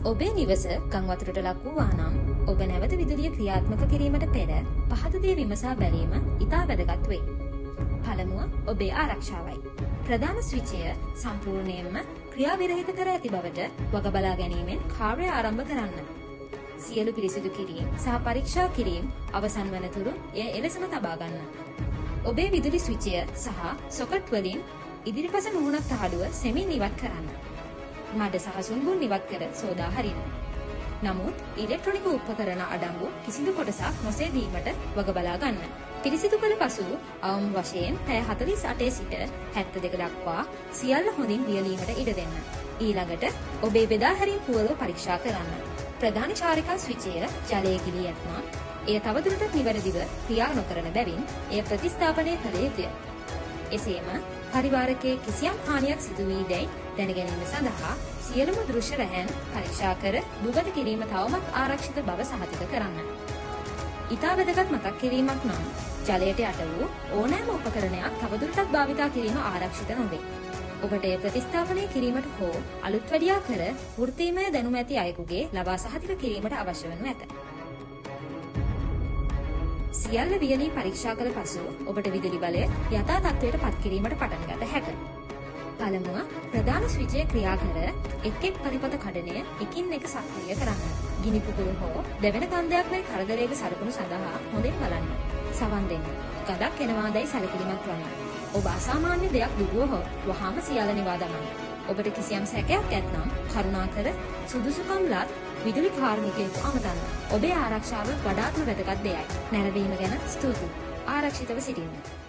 ඔබේ නිවස ගං වතුරට ලක් වූවා නම් ඔබ නැවත විදුලිය ක්‍රියාත්මක කිරීමට පෙර පහත දේ විමසා බැලීම ඉතා වැදගත් වේ. පළමුව ඔබේ ආරක්ෂාවයි. ප්‍රධාන ස්විචය සම්පූර්ණයෙන්ම ක්‍රියාවිරහිත කර ඇති බවට වග බලා ගැනීමෙන් කාර්යය ආරම්භ කරන්න. සියලු පිරිසිදු කිරීම් සහ පරීක්ෂා කිරීම් අවසන් වනතුරු එය එලෙසම තබා ගන්න. ඔබේ විදුලි ස්විචය සහ සොකට් වලින් ඉදිරිපස මුහුණත් තහඩුව සෙමින් ඉවත් කරන්න. මඩ සහ සුන්බුන් ඉවත් කර සෝදා හරින්න. නමුත් ඉලෙක්ට්‍රොනික උපකරණ අඩංගු කිසිදු කොටසක් නොසේදීමට වග බලා ගන්න. පිරිසිදු කළ පසු අවම වශයෙන් පැය 48 සිට 72 දක්වා සියල්ල හොඳින් වියලීමට ඉඩ දෙන්න. ඊළඟට ඔබේ බෙදා හැරීම් පුවරුව පරීක්ෂා කරන්න. ප්‍රධාන චාරිකා ස්විචය ජලයේ ගිලී ඇත්නම් එය තවදුරටත් නිවැරදිව ක්‍රියා නොකරන බැවින් එය ප්‍රතිස්ථාපනය කළ යුතුය. එසේම පරිවාරකයේ කිසියම් හානියක් සිදු වී දැයි දැන ගැනීම සඳහා සියලුම දෘශ්‍ය රැහැන් පරීක්ෂා කර දුගත කිරීම තවමත් ආරක්ෂිත බව සහතික කරන්න. ඉතා වැදගත් මතක් කිරීමක් නම් ජලයට යට වූ ඕනෑම උපකරණයක් තවදුරටත් භාවිතා කිරීම ආරක්ෂිත නොවේ. ඔබට එය ප්‍රතිස්ථාපනය කිරීමට හෝ අලුත් වැඩියා කර වෘත්තීමය දැනුම ඇති අයෙකුගේ ලබා සහතික කිරීමට අවශ්‍ය වනු ඇත. සියල්ල වියලී පරීක්ෂා කළ පසු ඔබට විදුලි බලය යථා තත්ත්වයට පත් කිරීමට පටන් ගත හැක. පළමුව ප්‍රධාන ස්විචය ක්‍රියා කර එක් එක් පරිපථ කඩනය එකින් එක සක්‍රිය කරන්න. ගිනි පුපුරු හෝ දැවෙන කන්දයක් වැනි කරදරයක සලකුණු සඳහා හොඳින් බලන්න. සවන් දෙන්න. ගඳක් එනවාදැයි සැලකිලිමත් වන්න. ඔබ අසාමාන්‍ය දෙයක් දුටුවහොත් වහාම සියල්ල නිවා දමන්න. ඔබට කිසියම් සැකයක් ඇත්නම් කරුණාකර සුදුසුකම් ලත් විදුලි කාර්මිකයෙකු අමතන්න. ඔබේ ආරක්ෂාව වඩාත්ම වැදගත් දෙයයි. නැරඹීම ගැන ස්තුතියි. ආරක්ෂිතව සිටින්න.